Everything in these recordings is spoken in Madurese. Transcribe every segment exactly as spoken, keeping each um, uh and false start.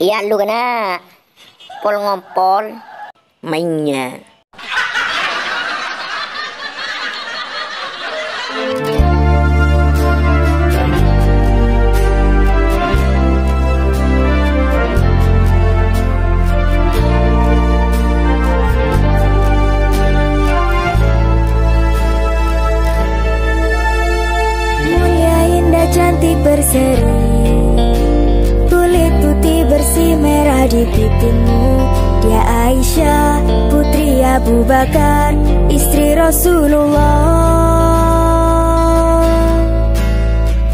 Iyâ, lu kèna pol-ngompol. Mainnya. Mulia, indah, cantik, berseri, kulit putih bersih merah di pipimu. Dia Aisyah, putri Abu Bakar, istri Rasulullah.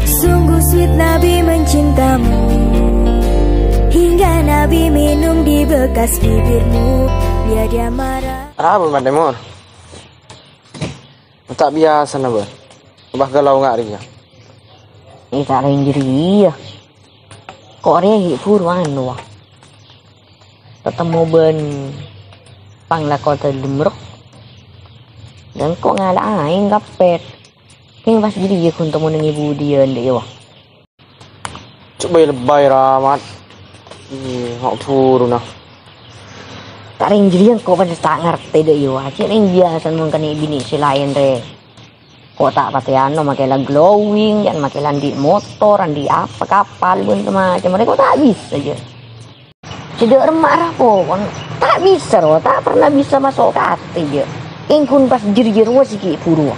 Sungguh sweet Nabi mencintamu, hingga Nabi minum di bekas bibirmu. Dia, dia marah. Apa, Mat Temon? Ta' biyasana, Bân. Bâ' ghâllu nga' rèya. Iyâ, ta' rèng jârèya. Ko' rèya ghi' buru anu, wa. Tatemmo bân panglako dâlem, ro. Dâ' engko' ngala' aèng kapèt. Kèng pas jârèya ghun temmo neng è budiyân, dâ' iyâ, wa. Coba lebay, Ra, Mat. Ih, nga' buru, nah. Ta' rèng jârèya engko' padâ ta' ngartè, dâ' iyâ, wa. Cè' rèng biyasana mon kènè' binè' sè laèn, rè. Ko' ta' patè anu, makè la glowing, jhân makè la andi' motor, andi' apa, kapal, bân macem-macem. Rè ko' ta' bisa, jâ. Cè' dâ' remma' ra pokon. Ta' bisa, ro, ta' pernah bisa maso' ka atè, jâ. Èngghun pas jârèya rowa sè ghi' buru.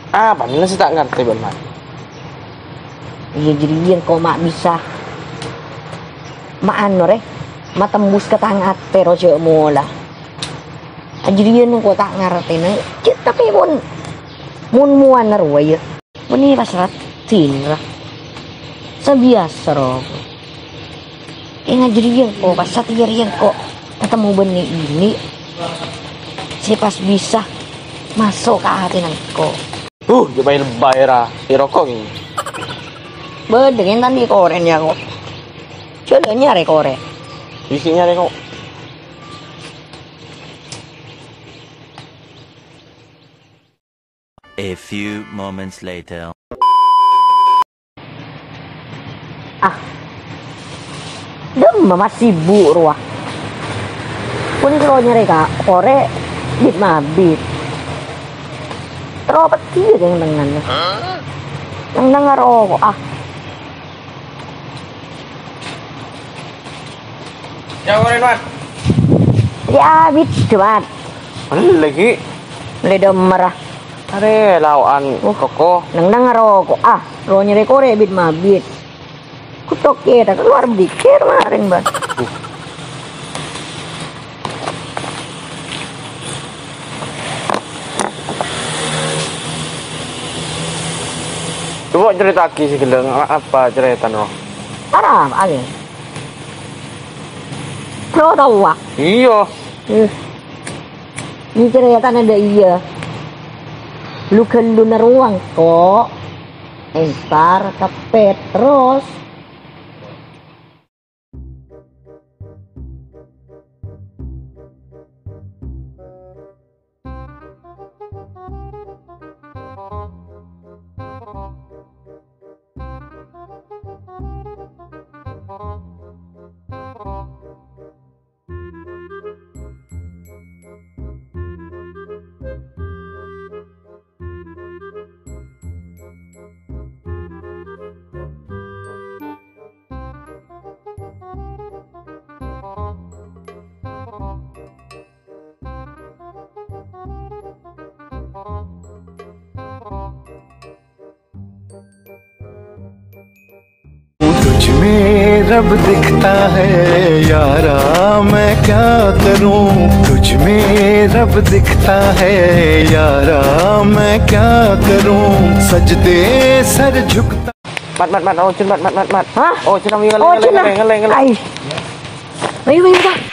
Apa mènna sè ta' ngartè, Bân, Mat? Iyâ, jârèya engko' ma' bisa. Ma' anu, rè, matembus ka tang atè, ro, jâ' mola. Ajârèya engko' ta' ngartèna, cè', tapè mon, mon mowana rowa, yâ. Bânnè pas raddhin, ra. Sabiyasa, ro. Kèng ajârèya engko', pas satèya rèya engko' tatemmo bânnè binè' sè pas bisa maso' ka atèna engko'. Huh, jhâ' bhâi lebay, ra. È roko' ghi. Bâdâ, kèng ta' andi' korèn, yâ, ko'. Jhâ' la nyarè korèn. Bisi nyarè, ko'. A few moments later. Ah. Dâ'emma ma' sibuk rowa. Kulâ terro nyarè ka-, korè' bit-mabit. Terro peddhiyâ kèng tengnganna. Neng-neng aro, ah. Yâ, korè', Mat. Yâ, abit, Mat. Mellè ghi. Mellè dâ'emma ra. Arè lao'an koko. Neng-neng aro ko. Ah, ro nyarè korè' bit-mabit. Kutok kèta kalowar bâdikèr marèng, Bân. Coba cèrita'aghi sè ghellâ', apa carètana, ro? Arapa, Lè? Ro tao, wa? Iyâ. Eh. Iyâ, carètana dâ' iyâ. Lu-ghâlluna rowa engko'. Entar ka Petros. तुझ में रब दिखता है यारा, मैं क्या करूं? तुझ में रब दिखता है यारा, मैं क्या करूं? सजदे सर झुकता. Mat, Mat, Mat, oh, Jun, Mat, Mat, Mat, Mat. Hah? Oh, Jun, ngalèng, ngalèng, ngalèng, ngalèng, ngalèng. Ai. Ayo, ayo, Pak.